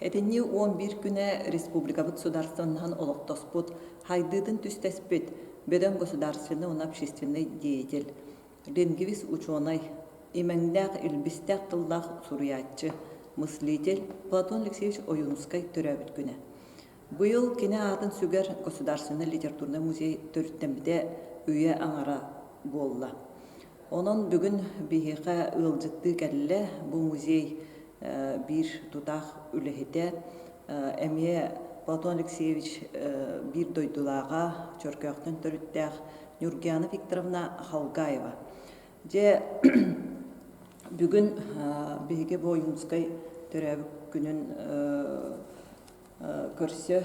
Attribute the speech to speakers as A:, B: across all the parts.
A: Этинньи 11 күнэ республикабыт судаарыстыбаннаһын олохтоспут, хайдыытын түстэспит бөдөҥ государственнай уонна общественнай деятель, лингвист учуонай, имэҥнээх, илбистээх тыллаах суруйааччы, мыслитель Платон Алексеевич Ойуунускай төрөөбүт күнэ. Быйыл кини аатын сүгэр Государственнай литературнай музей төрүттэммитэ үйэ аҥара буолла. Онон бүгүн биһиэхэ ыалдьыттыы кэллэ. Бу музей биир тутаах үлэһитэ, эмиэ Платон Алексеевич биир дойдулааҕа, Чөркөөхтөн төрүттээх Нюргиана Викторовна Халгаева. Дьэ, бүгүн биһиги бу Ойуунускай төрөөбүт күнүн көрсө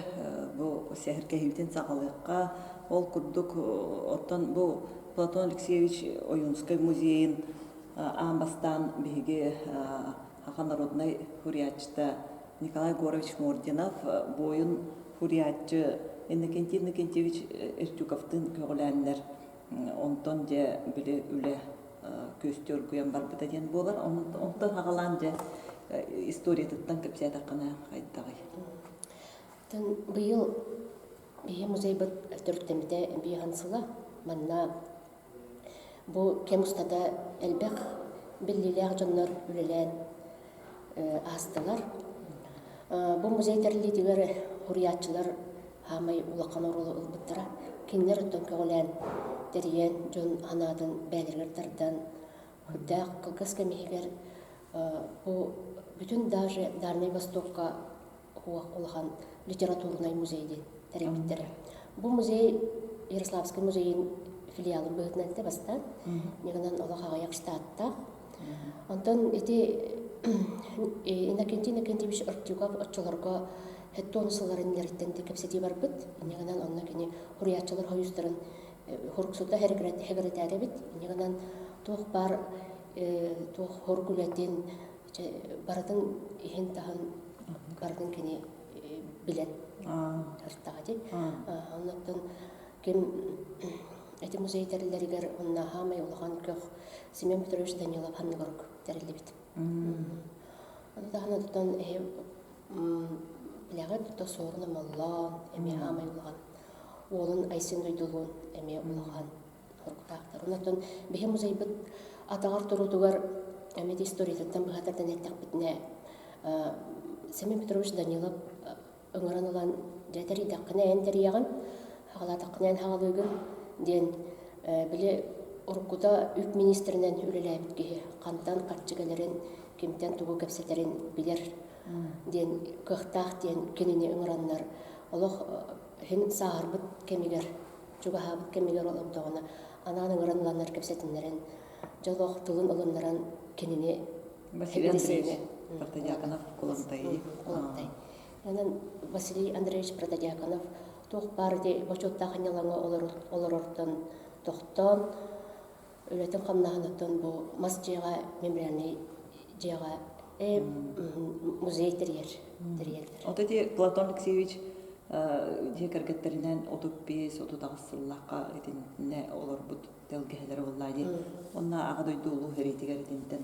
A: бу сэһэргэһиибитин саҕалыахха. Ол курдук, оттон бу Платон Алексеевич Ойуунускай музейын аан бастаан биһиги Саха народнай суруйааччыта Николай Егорович Мординов буойун суруйааччы Иннокентий Иннокентьевич Эртюковтыын көҕүлээннэр онтон дьэ били үлэ күөстүү оргуйан барбыта диэн буолар. Онтон аҕалаан дьэ историятыттан кэпсээтэххинэ хайдаҕый?
B: Быйыл биһи музейбыт төрүттэммитэ биэһэн сыла. Манна бу кэм устата элбэх биллиилээх дьоннор үлэлээн аастылар. Бу музей тэриллиитигэр суруйааччылар хаамай улахан оруолу ылбыттара. Кинилэр оттон көҕүлээн, тэрийэн, дьон санаатын бэйэлэригэр тардан, сүрдээх кылгас кэм иһигэр бу бүтүн даже Дальнай Востокка улахан литературнай музей диэн тэрийбиттэрэ. Бу музей Ярославскай музейын филиалын быһыытынан этэ бастаан. Ньыгынан олох аҕыйах штаттаах. Онтон ити Иннокентий Иннокентьевич Артюгов оччолорго хэттуон сылларын иннэриттэн кэпсэтии барбыт. Инньэ онно кини суруйааччылар хойуустарын хуруксута хэгирэтээр эбит. Инньэ туох баар туох хорук үлэтин барытын иһин-таһын барытын кини билэн ыртаҕа дии. Оннуттан ким эти музей тэриллэригэр онно хаамай улахан көх Семен Петрович Данилов ханныгар тэриллибит. Ону таһынан оттон эһи билэҕит то Суорун Омоллоон эмиэ хаамай улахан уолун Айсен Дойдулуун эмиэ улахан соруктаахтар. Онон биһи музейбыт атаҕар туруутугар эмиэ историятыттан быһа тардан эттэхпитинэ Семен Петрович Данилов ыҥыран ылан дьэ тэрийдэххинэ эн тэрийэҕин, хаҕалаатаххына эн хаҕалыыгын диэн били уруккута үп министринэн үлэлээбит киһи хантан харчы кэлэрин, кимтэн тугу кэпсэтэрин билэр диэн кыахтаах диэн кинини ыҥыраннар олох иһин сааһырбыт кэмигэр чугаһаабыт кэмигэр олордоҕуна анаан ыҥыран ыланнар кэпсэтиннэрэн дьолоох тылын ылыннаран кинини
A: Василий Андреевич Протодьяконов Кулантай.
B: Кулантай. Онон Василий Андреевич Протодьяконов туох баар ити бочуоттаах ньылаҥа олорортон тохтоон үлэтин хамнаһыныттан бу мас дьиэҕэ мемориальнай дьиэҕэ музей тэрийэр тэрийэллэр.
A: Вот эти Платон Алексеевич дьиэ кэргэттэринэн 35 38 сыллаахха итиннэ олорбут тэлгэһэлэрэ буоллаа дии. Онно Аҕа дойду улуу сэриитигэр итинтэн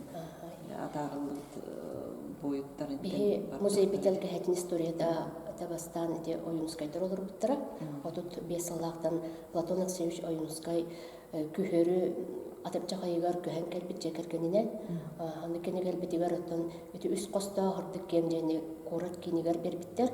A: атаарыллыбыт буойуттар
B: Биһи музейбит тэлгэһэтин историята бастаан ити Ойуунускайдар олорбуттара. 35 сыллаахтан Платон Алексеевич Ойуунускай күһөрү атырдьах ыйыгар көһөн кэлбит дьиэ кэргэнинэн аны кини кэлбитигэр оттон ити үс хостоох ырдык киэм диэни куорат киинигэр биэрбиттэр.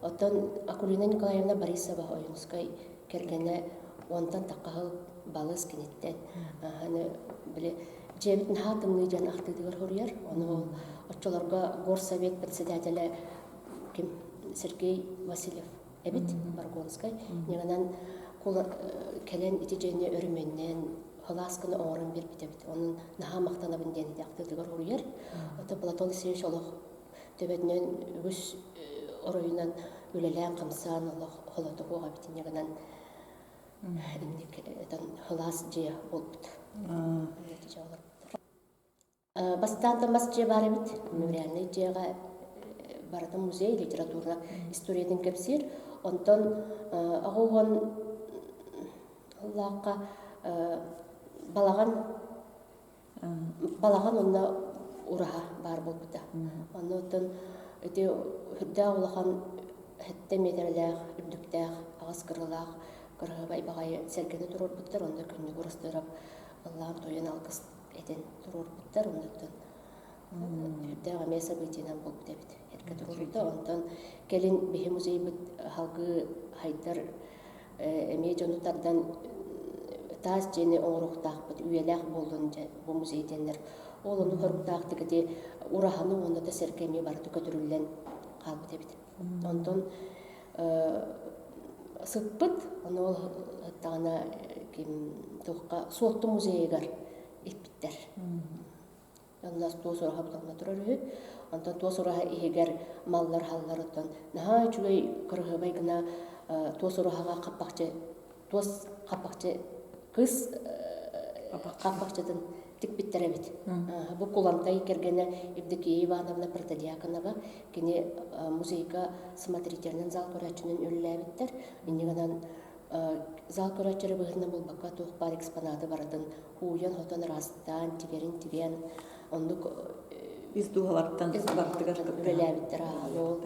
B: Оттон Акулина Николаевна Борисова Ойуунускай кэргэнэ онтон таххаһыл балыс киниттэн аны били дьиэбит наһаа тымныы диэн ахтыытыгар суруйар. Ону оччолорго горсовет председателэ ким Сергей Васильев эбит Баргонскай. Ньыгынан кэлэн ити дьиэни өрөмүөннээн халаасканы оҥорон биэрбит эбит. Онон наһаа махтанабын диэн ахтыытыгар суруйар. Ото Платон Алексеевич олох төбөтүнэн үгүс оройунан үлэлээн-хамсаан олох холотуһуох эбит инньэ инник халаас дьиэ буолбут. Бастаан да мас дьиэ баар эбит. Мемориальнай дьиэҕэ барытын музей литература историятын кэпсиир. Онтон аҕа уон сыллаахха балаҕан балаҕан онно ураһа баар буолбута. Онно оттон Ити үрдээх улахан сэттэ миэтэрэлээх, үрдүктээх, аҕыс кырыылаах кыраһыабай баҕайы сэргэни туруорбуттар. Онно Күннүк Урастыырап ыллаан-туойан алгыс этэн туруорбуттар. Оннуттан үрдээх эмиэ событиенан буолбут эбит. Эргэ туруорбута. Онтон кэлин биһи музейбыт салгыы хайдар эмиэ дьону тардан таас дьиэни оҥоруохтаахпыт, үйэлээх буоллун дьэ бу музей диэннэр. Ол ону хоруктаахтык ити ураһаны уонна да сэргэ эмиэ барыта көтүрүллэн хаалбыт эбит. Онтон сыппыт, ону ол сыттаҕына ким туохха Суотту музейыгар иппиттэр. Онно туос ураһа буталла турар үһү. Онтон туос ураһа иһигэр маллар-халлар оттон наһаа үчүгэй кырыһыабай гына туос ураһаҕа хаппахчы туос хаппахчы кыыс хаппахчытын тикпиттэр эбит. Бу Кулантай кэргэнэ Евдокия Ивановна Протодьяконова кини музейга смотрителинэн зал көрөөччүнэн үлэлээбиттэр. Инньэ гынан зал көрөөччү эрэ быһыытынан буолбакка туох баар экспонаты барытын ууйан-хотон ыраастаан, тигэрин тигэн, оннук
A: ис дууһалартан бардыгар
B: үлэлээбиттэр ол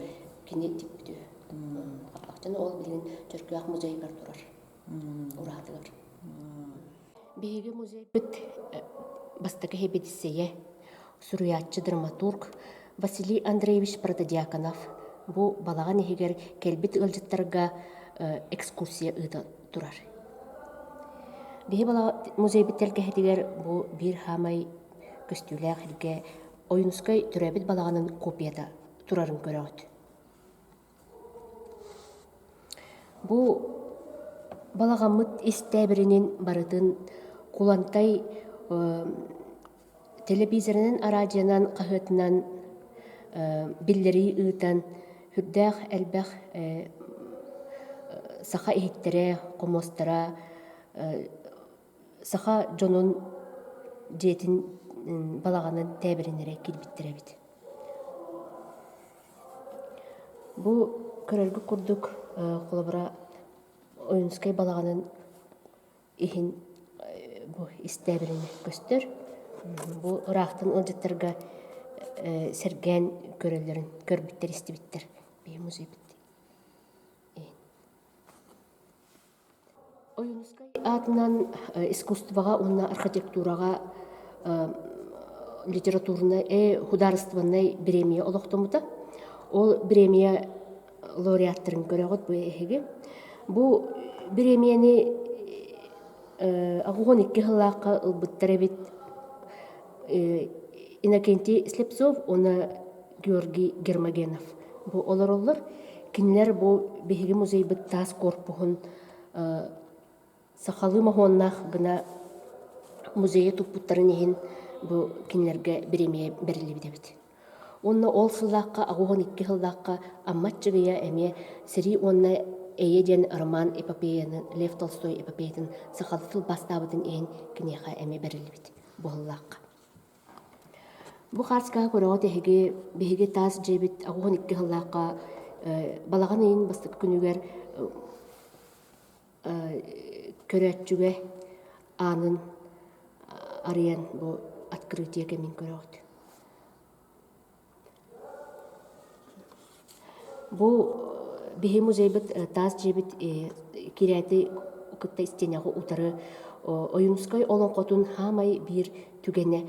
B: кини тикпит үһү. Хаппахчыны ол билигин Чөркөөх музейыгар турар ураһатыгар. Биһиги музейбыт бастакы сэбиэдиссэйэ, суруйааччы драматург Василий Андреевич Протодьяконов бу балаҕан иһигэр кэлбит ыалдьыттарга экскурсия ыыта турар. Биһи музейбыт тэлгэһэтигэр бу биир хаамай көстүүлээх эргэ Ойуунускай төрөөбүт балаҕанын копията турарын көрөҕүт. Бу балаҕаммыт ис тээбиринин барытын Кулантай телевизорынан, араадьыйанан, хаһыатынан биллэрии ыытан, сүрдээх элбэх саха иһиттэрэ, хомуостара, саха дьонун дьиэтин балаҕанын тээбириннэрэ киирбиттэр эбит. Бу көрөргүт курдук, холобура, Ойуунускай балаҕанын иһин бу истээбиринэ көстөр. Бу ыраахтан ыалдьыттарга сэргээн көрөллөрүн көрбүттэр, истибиттэр. Биһи музейбит иһин. Ойуунускай аатынан искусствоҕа уонна архитектураҕа литературнай, художественнай бириэмийэ олохтоммута. Ол бириэмийэ лауреаттарын көрөҕүт бу эһиги. Бу бириэмийэни 12 сыллаахха ылбыттар эбит Иннокентий Слепцов уонна Георгий Гермогенов. Бу олороллор. Кинилэр бу биһиги музейбыт таас корпуһун сахалыы моһуоннаах гына музейы туппуттарын иһин бу кинилэргэ бириэмийэ бэриллибит эбит. Уонна ол сыллаахха, 82 сыллаахха Амма Аччыгыйа эмиэ Сэрии уонна Эйэ диэн роман эпопеяны Лев Толстой эпопеятын сахалыы тылбаастаабытын иһин киниэхэ эмиэ бэриллибит бу сыллаахха. Бу хааскаҕа көрөҕүт эһиги биһиги таас дьиэбит 82 сыллаахха балаҕан ыйын бастакы күнүгэр көрөөччүгэ аанын арыйан бу открытие кэмин көрөҕүт. Бу биһи музейбыт таас дьиэбит кирээти кытта истиэнэҕэ утары Ойуунускай олоҥхотун хаамай биир түгэнэ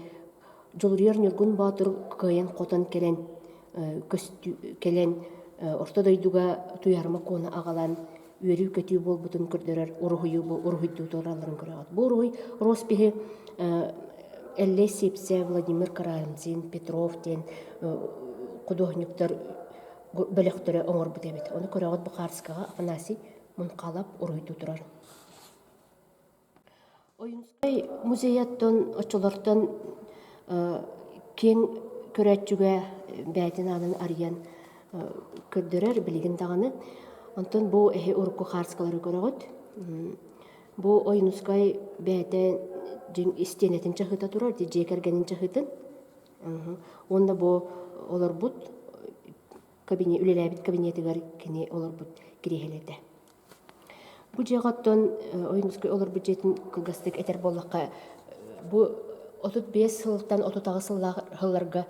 B: Дьулуруйар Ньургун Боотур кыайан-хотон кэлэн көстүү кэлэн орто дойдуга Туйаарыма Куону аҕалан үөрүү-көтүү буолбутун көрдөрөр уруһуйу бу уруһуйдуу туралларын көрөҕүт. Бу уруһуй роспиһи Эллэй Сипсэ, Владимир Карамзин, Петров диэн худуоһунньуктар бөлөхтөрө оҥорбут эбит. Ону көрөҕүт бу хаарыскаҕа Афанасий Мунхалап уруһуйдуу турар. Ойуунускай музейыттан оччолортон киэҥ көрөөччүгэ бэйэтин аанын арыйан көрдөрөр билигин даҕаны. Онтон бу эһи урукку хаарыскалары көрөҕүт. Бу Ойуунускай бэйэтэ дьиҥ истиэнэтин чаһыыта турар, дьиэ кэргэнин чаһыытын. Уонна бу олорбут кабинет, үлэлээбит кабинетыгар кини олорбут кириэһилэтэ. Бу дьиэҕэ оттон Ойуунускай олорбут дьиэтин кылгастык этэр буоллахха, бу 35 сылтан 38 сыллаах сылларга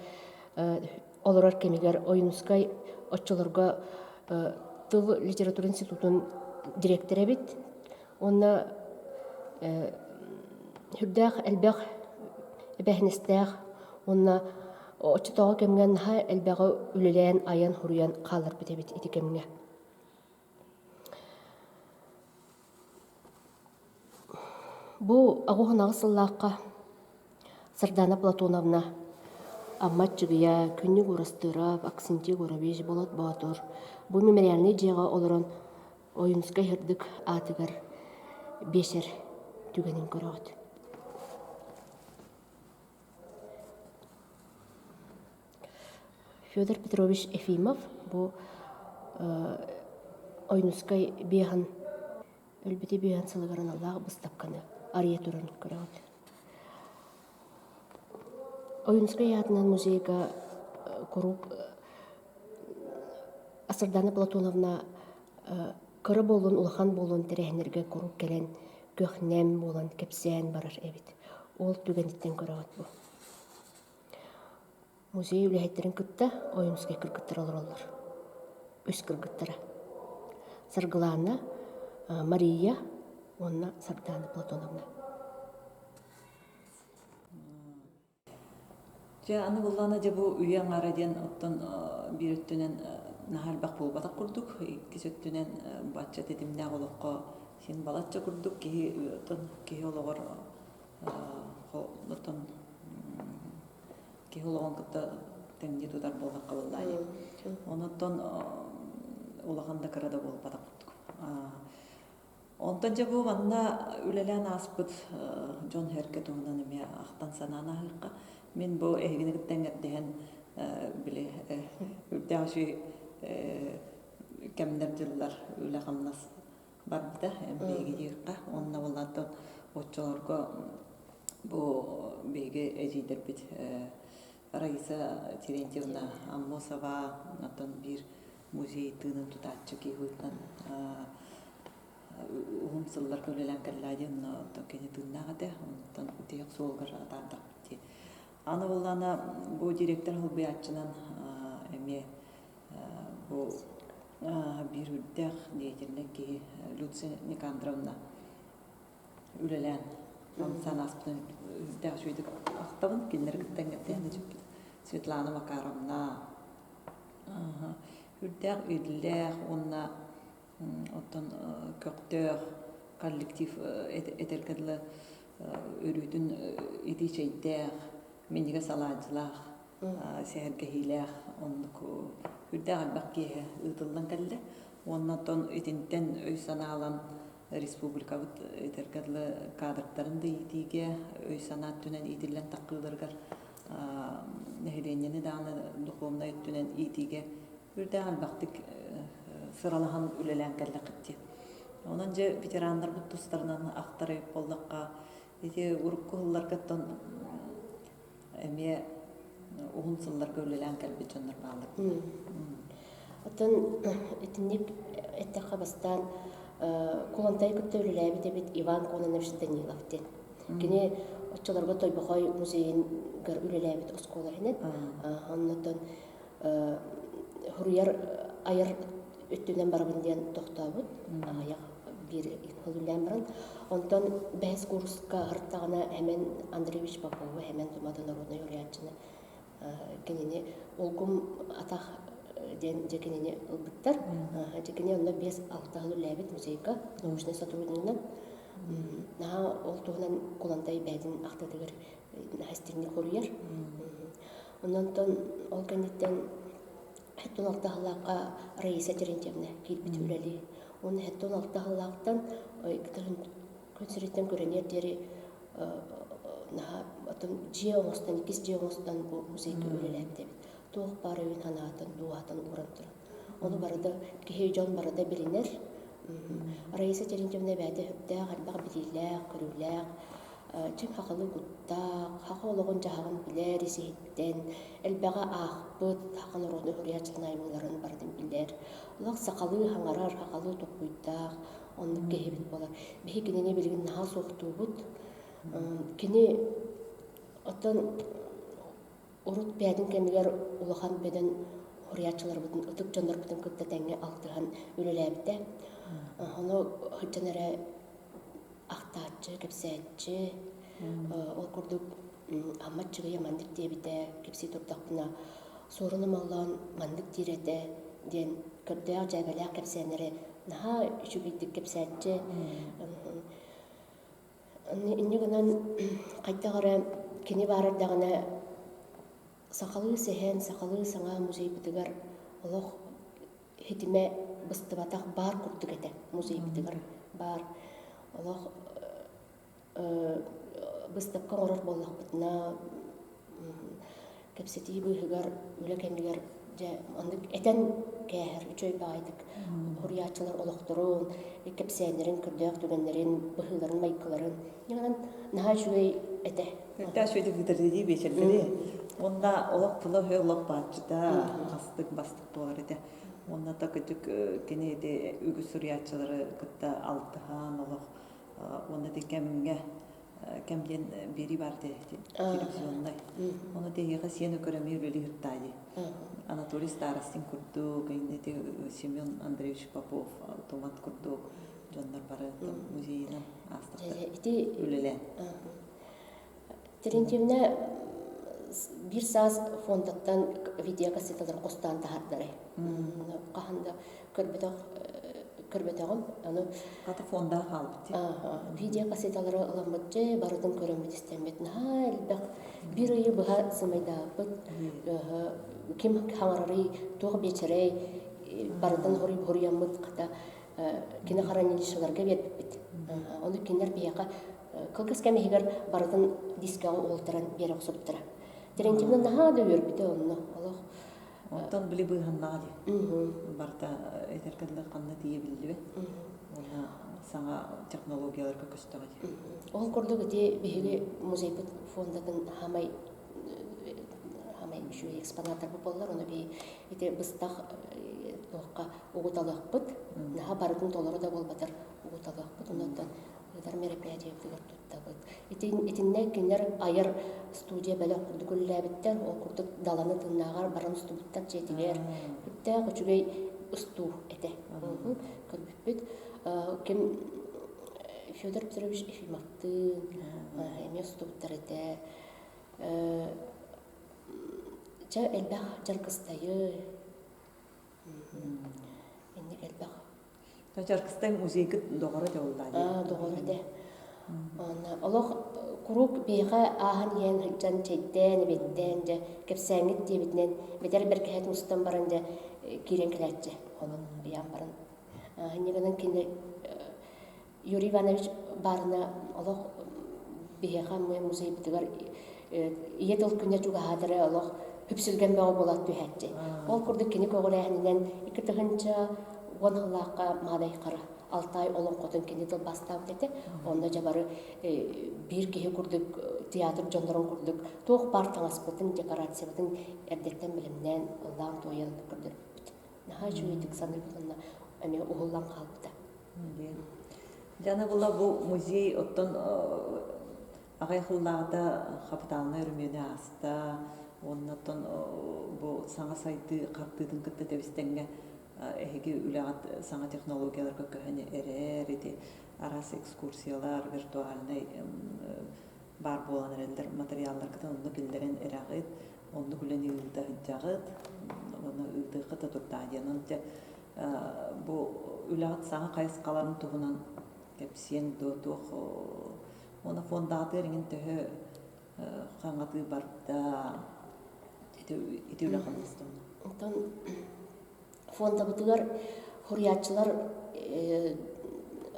B: олорор кэмигэр Ойуунускай оччолорго тыл литература институтун дириэктэрэ эбит. Уонна сүрдээх элбэх эбээһинэстээх уонна оччотооҕу кэмҥэ наһаа элбэҕи үлэлээн, айан, суруйан хаалларбыт эбит ити кэмҥэ. Бу 98 сыллаахха Сардаана Платоновна Амма Аччыгыйа, Күннүк Уурастыырап, Аксентий Егорович, Болот Боотур бу мемориальнай дьиэҕэ олорон Ойуунускай сырдык аатыгар биэсэр түгэнин көрөҕүт. Федор Петрович Ефимов бу Ойуунускай биэһин өлбүтэ биэһин сылыгар аналлаах быыстапканы арыйа туран көрөҕүт. Ойуунускай аатынан музейга куруук Сардаана Платоновна кыра буоллун, улахан буоллун тэрээһиннэргэ куруук кэлэн көх-нэм буолан кэпсээн барар эбит. Ол түгэниттэн көрөҕүт бу. Музей үлэһиттэрин кытта Ойуунускай кыргыттара олороллор. Үс кыргыттара. Саргылаана, Мария уонна Сардаана Платоновна.
A: Дьэ, аны буоллаҕына, дьэ бу үйэ аҥаара диэн оттон биир өттүнэн наһаа элбэх буолбатах курдук, иккис өттүнэн бачча тэтимнээх олоххо син балачча курдук киһи оттон киһи олоҕор оттон киһи олоҕун кытта тэҥнии тутар буоллахха буоллаа дии. Онуттан улахан да кыра да буолбатах курдук. Онтон дьэ бу манна үлэлээн ааспыт дьон-сэргэ туһунан эмиэ ахтан-санаан ааһыахха. Мин бу эһигини кытта эҥэрдэһэн били үрдээх үчүгэй кэмнэр дьыллар үлэ-хамнас барбыта биһиги диэххэ. Уонна буоллааттан оччолорго бу биһиги эдьиийдэрбит Раиса Терентьевна Аммосова, оттон биир музей тыынын тутааччы киһи быһыытынан уһун сылларга үлэлээн кэллээ диэн онно кини тыыннаах этэ. Онтон тиһэх суолугар атаардахпыт дии. Аны буоллаҕына бу директор солбуйааччынан эмиэ бу биир үрдээх деятельнай киһи Люция Никандровна үлэлээн хамсаан ааспытын үрдээх үчүгэйдик ахтабын. Кинилэри кытта эҥэрдээн Светлана Макаровна Үрдээх үйэлээх уонна оттон көхтөөх коллектив этэргэ дылы өрүүтүн итии чэйдээх, минньигэс алаадьылаах, сэһэргэһиилээх оннук үрдээх элбэх киэһэ ыытыллан кэллэ. Уонна оттон итинтэн өй-санаа ылан республикабыт этэргэ дылы кадрдарын да иитиигэ өй-санаа өттүнэн иитиллэн таххыыларыгар нэһилиэнньэни даҕаны духовнай өттүнэн иитиигэ үрдээх элбэхтик сыралаһан үлэлээн кэллэххит дии. Онон дьэ ветераннарбыт тустарынан ахтар эбит буоллахха, ити урукку сылларгаттан эмиэ уһун сылларга үлэлээн кэлбит дьоннор бааллар.
B: Оттон итинник эттэххэ бастаан Кулантайы кытта үлэлээбит эбит Иван Кононович Данилов диэн. Кини оччолорго Тойбохой музейыгар үлэлээбит оскуола иһинэн. Оннотон суруйар айар өттүнэн барабын диэн тохтообут. Аҕыйах биир үлэлээн баран. Онтон бэһис курска ырыттаҕына Эмэн Андреевич Попову, Эмэн Тумата народнай уруйааччыны кинини Улгум атах диэн дьэ кинини ылбыттар. Дьэ кини онно 5-6 сыл үлэлээбит музейга научнай сотруднигынан. Наһаа ол туһунан Кулантай бэйэтин ахтыытыгар наһаа истиҥник хоруйар. Онон ол кэнниттэн 76 сыллаахха Раиса Терентьевна киирбит үлэлии. Уонна 76 сыллаахтан күн сириттэн күрэниэр диэри наһаа атын дьиэ оҥостон, иккис дьиэ оҥостон бу музейга үлэлээбит эбит. Туох баар өйүн санаатын, дууһатын ууран туран. Ону барыта киһи дьон барыта билинэр. Раиса Терентьевна бэйэтэ сүрдээх элбэх билиилээх, көрүүлээх, чиҥ хахалы куттаах, хаха олоҕун-дьаһаҕын билэр, ис-иһиттэн, элбэҕи аахпыт, саха норуотун суруйааччытын айымньыларын барытын билэр. Олох сахалыы саҥарар, сахалыы толкуйдаах, оннук киһибит буолар. Биһи кинини билигин наһаа суохтуубут. Кини оттон Урут бэйэтин кэмигэр улахан бөдөҥ суруйааччыларбытын, ытык дьоннорбутун кытта тэҥҥэ алтыһан үлэлээбитэ. Ону сылдьан эрэ ахтааччы, кэпсээччи, ол курдук Амма Аччыгыйа маннык диэбитэ, кэпсии турдахпына, Суорун Омоллоон маннык диир этэ диэн көрдөөх дьээбэлээх кэпсээннэри наһаа үчүгэйдик кэпсээччи. Инньэ гынан хайдах эрэ кини баар эрдэҕинэ сахалыы сэһэн, сахалыы саҥа музейбытыгар олох хитимэ быстыбатах баар курдук этэ музейбытыгар баар олох быыстапка оҥорор буоллахпытына кэпсэтии быыһыгар үлэ кэмигэр дьэ маннык этэн кээһэр үчүгэй баҕайытык суруйааччылар олохторун кэпсээннэрин көрдөөх түгэннэрин быһыыларын майгыларын дьэ наһаа үчүгэй этэ
A: Өртөөх үчүгэйдик ыытар биэчэрдэри уонна олох тыла өһө олох бааччыта астык бастык буолар этэ уонна та кырдьык кини ити үгүс суруйааччылары кытта алтыһан олох уонна ити кэмҥэ кэм диэн биэрии баар телевизионнай. Ону тэһиэхэ сиэн өкөр эмиэ үлэлии сыртаа дии. Анатолий Старостин курдук, ити Семен Андреевич Попов, Тумат курдук дьоннор бары музейынан аастахтар
B: ити
A: үлэлээн.
B: Терентьевна биир саас фондаттан видеокассеталары хостоон таһаардарай. Хаһан да көрбөтөх көрбөтөҕүм. Аны
A: Хата фонда хаалбыт.
B: Видеокассеталары ыламмыт дьэ барытын көрөммүт истэммит наһаа элбэх биир ыйы быһа сымайдаабыт. Ким хаҥарарый, туох биэчэрэй барытын хоруйаммыт хата кини хранилищеларга биэрбиппит. Ону кинилэр биһиэхэ кылгас кэм иһигэр барытын дискэҕэ уолтаран биэрэ охсубуттара. Терентьевна наһаа да үөрбүтэ онно олох.
A: Онтон били быыһаннаҕа дии. Барыта этэргэ дылы ханна тиийэ биллибэт. Уонна саҥа технологияларга көстөҕө дии.
B: Ол курдук ити биһиги музейбыт фондатын хаамай хаамай үчүгэй экспонаттарбыт буоллар, ону биһи ити быстах туохха угуталыахпыт. Наһаа барытын толору да буолбатар угуталыахпыт. Онон ыытар мероприятиебытыгар туттабыт. Итиннэ кинилэр айар студия бөлөх курдук үлэлээбиттэр, ол курдук Даланы тыыннааҕар баран устубуттар дьиэтигэр. Сүрдээх үчүгэй устуу этэ. Көрбүппүт. Ким Федор Петрович Ефимовтыын эмиэ устубуттар этэ. Чэ элбэх дьаргыстайы, инник элбэх
A: Чаркыстай музейгыт доҕоро этэ буоллаа дии.
B: Доҕоро этэ. Олох куруук биһиэхэ ааһан иһэн сылдьан чэйдээн, эбиэттээн дьэ кэпсээҥҥит диэбитинэн бэдэр бэргэһэтин устан баран дьэ киирэн кэлээччи. Онон ыйаан баран. Инньэ гынан кини Юрий Иванович баарына олох биһиэхэ музейбытыгар ийэ тыл күнэ чугаһаатара олох үпсүлгэн бөҕө буолан түһээччи. Ол курдук кини көҕүлээһининэн 2010 сыллаахха Маадай Хара Алтай олоҥхотун кини тылбаастаабыт этэ. Онно дьэ бары биир киһи курдук театр дьоннорун курдук туох баар таҥаспытын, декорациябытын эрдэттэн бэлэмнээн ыллаан-туойан көрдөрбүппүт. Наһаа үчүгэйдик саныыбын уонна эмиэ уһуллан хаалбыта.
A: Дьэ була бу музей оттон аҕыйах сыллааҕыта хапытаалынай өрөмүөнү ааста уонна оттон бу саҥа сайдыы хардыытын кытта тэбис-тэҥҥэ эһиги үлэҕит саҥа технологияларга көһөн эрэр ити араас экскурсиялар виртуальнай баар буолан эрэллэр материалларгытын онно киллэрэн эрэҕит оннук үлэни ыыта сылдьаҕыт уонна ыытыахха да турдаа диэн дьэ Бу үлэҕит саҥа хайысхаларын туһунан кэпсиэҥ дуо, туох уонна фондаҕытыгар иҥин төһө хаҥатыы барда, ити, ити үлэ хамнастаммыт?
B: Онтон фондабытыгар суруйааччылар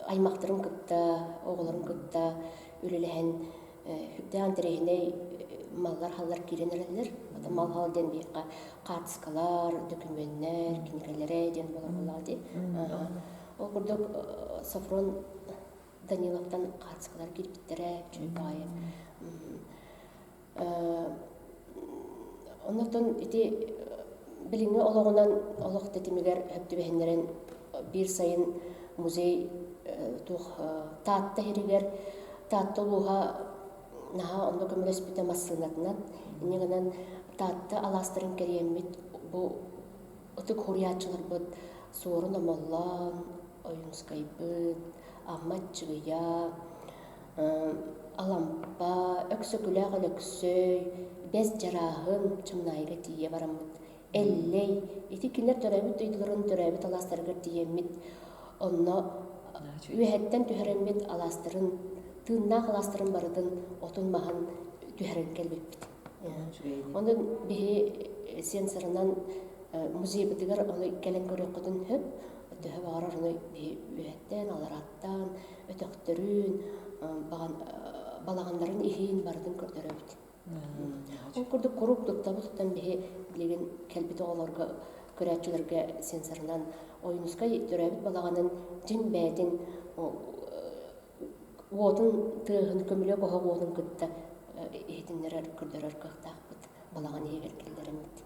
B: аймахтарын кытта, оҕолорун кытта үлэлэһэн Сүрдээх интэриэһинэй маллар-халлар киирэн эрэллэр. Ата мал-хал диэн биһиэхэ хаартыскалар, дөкүмүөннэр, кинигэлэрэ диэн буолар буоллаҕа дии. Ол курдук Софрон Даниловтан хаартыскалар киирбиттэрэ, үчүгэй баҕайы. Оннуктан ити билиҥҥи олоҕунан олох тэтимигэр сөп түбэһиннэрэн биир сайын музей туох Таатта иһиригэр Таатта улууһа наһаа онно көмөлөспүтэ массыынатынан. Инньэ гынан Таатта алаастарын кэрийэммит бу ытык хуруйааччыларбыт Суорун Омоллоон, Ойуунскайбыт, Амма Аччыгыйа, Алампа, Өксөкүлээх Өлөксөй, Бэс Дьарааһын Чымнаайыга тиийэ бараммыт Эллэй, ити кинилэр төрөөбүт дойдуларын төрөөбүт алаастарыгар тиийэммит, онно үөһэттэн түһэрэммит алаастарын, тыыннаах алаастарын барытын отун-маһын түһэрэн кэлбиппит. Онон биһи сенсорынан музейбытыгар ону кэлэн көрүөххүтүн сөп. Төһө баҕарар ону биһи үөһэттэн, аларааттаан, өтөхтөрүн, балаҕаннарын иһин барытын көрдөрөбүт. Ол курдук куруук туттабыт туттан биһи билигин кэлбит оҕолорго көрөөччүлэргэ сенсорынан Ойуунускай төрөөбүт балаҕанын дьиҥ бэйэтин уотун тыаһын көмүлүөк оһох уотун кытта иһитиннэрэр көрдөрөр кыахтаахпыт балаҕан иһигэр киллэрэммит.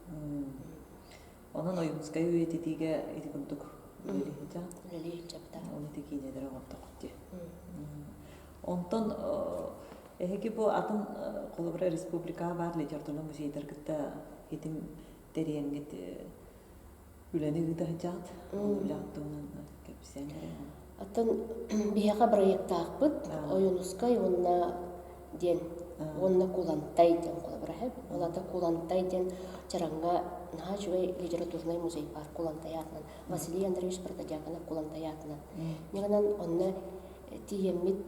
A: Онон Ойуунускай үйэтитиигэ ити курдук үлэлиһитэ.
B: Үлэлиһитэ.
A: Ол ити киинэлэри оҥордоххут дии. Онтон Эһиги бу атын холобура республикаҕа баар литературнай музейдар кытта итим тэрийэҥҥит үлэни ыыта сылдьаҕыт. Үлэҕит туһунан кэпсээн эрэ.
B: Оттон биһиэхэ бырайыактаахпыт Ойуунускай уонна диэн уонна Кулантай диэн холобура Ол аата Кулантай диэн Чараҥҥа наһаа үчүгэй литературнай музей баар Кулантай аатынан. Василий Андреевич Протодьяконов Кулантай аатынан. Ньыгынан онно тиийэммит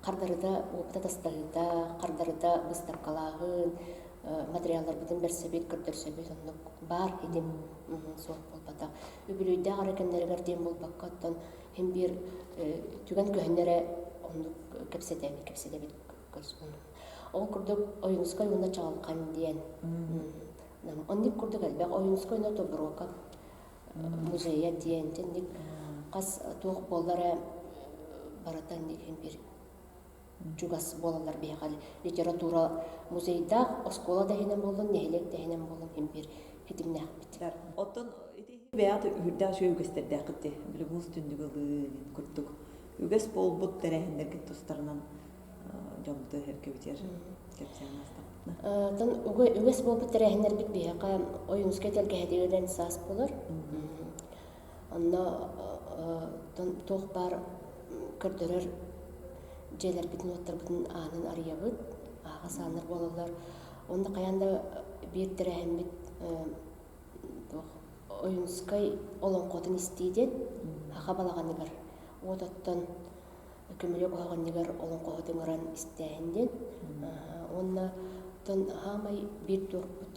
B: хардарыта уопут атастаһыыта, хардарыта быыстапкалааһын, материалларбытын бэрсэбит, көрдөрсөбүт, оннук баар этим суох буолбатах. Үбүлүөйдээх эрэ кэмнэригэр диэн буолбакка, оттон син биир түгэн көһүннэ эрэ оннук кэпсэтэбит, кэпсэтэбит. Ол курдук Ойуунускай уонна Чаҕылхан диэн. Оннук курдук элбэх Ойуунускай уонна Тобуруокап музейа диэн инник хас туох буоллар барыта иһин биир чугас буолаллар биһиэхэ литература музейдаах оскуола да иһинэн буоллун нэһилиэк да иһинэн буоллун иһин биир ситимнээхпит.
A: Оттон ити бэйэҕит үһүрдээх үчүгэй үгэстэрдээххит дии. Били муус түннүгү ылыы курдук үгэс буолбут тэрээһиннэргит тустарынан дьоммуту эргэбитигэр кэпсээн астахпытына.
B: Тон үгэс буолбут тэрээһиннэрбит биһиэхэ Ойуунускай тэлгэһэтигэр саас буолар. Онно туох баар көрдөрөр дьиэлэрбитин, уоттарбытын аанын арыйабыт, аһаҕас ааннар буолаллар. Онно хайаан да биир тэрээһиммит туох Ойуунускай олоҥхотун истии диэн саха балаҕаныгар уот оттон көмүлүөк оһоҕунньугар олоҥхоһут ыҥыран истээһин диэн. Уонна оттон хаамай биир туохпут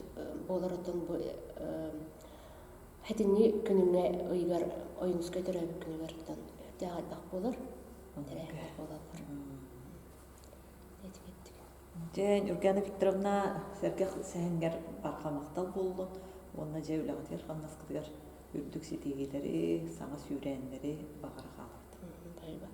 B: буолар оттон бу хэтинни күнүҥҥэ ыйыгар Ойуунускай төрөөбүт күнүгэр оттон үрдээх элбэх буолар, тэрээһиннэр буолаллар.
A: Дьэ, Нюргана Викторовна сэргэх сэһэнгэр барҕа махтал буоллун уонна дьэ үлэҕитигэр-хамнаскытыгар үрдүк ситиһиилэри, саҥа сүүрээннэри баҕара хаалабыт.
B: Баһыыба.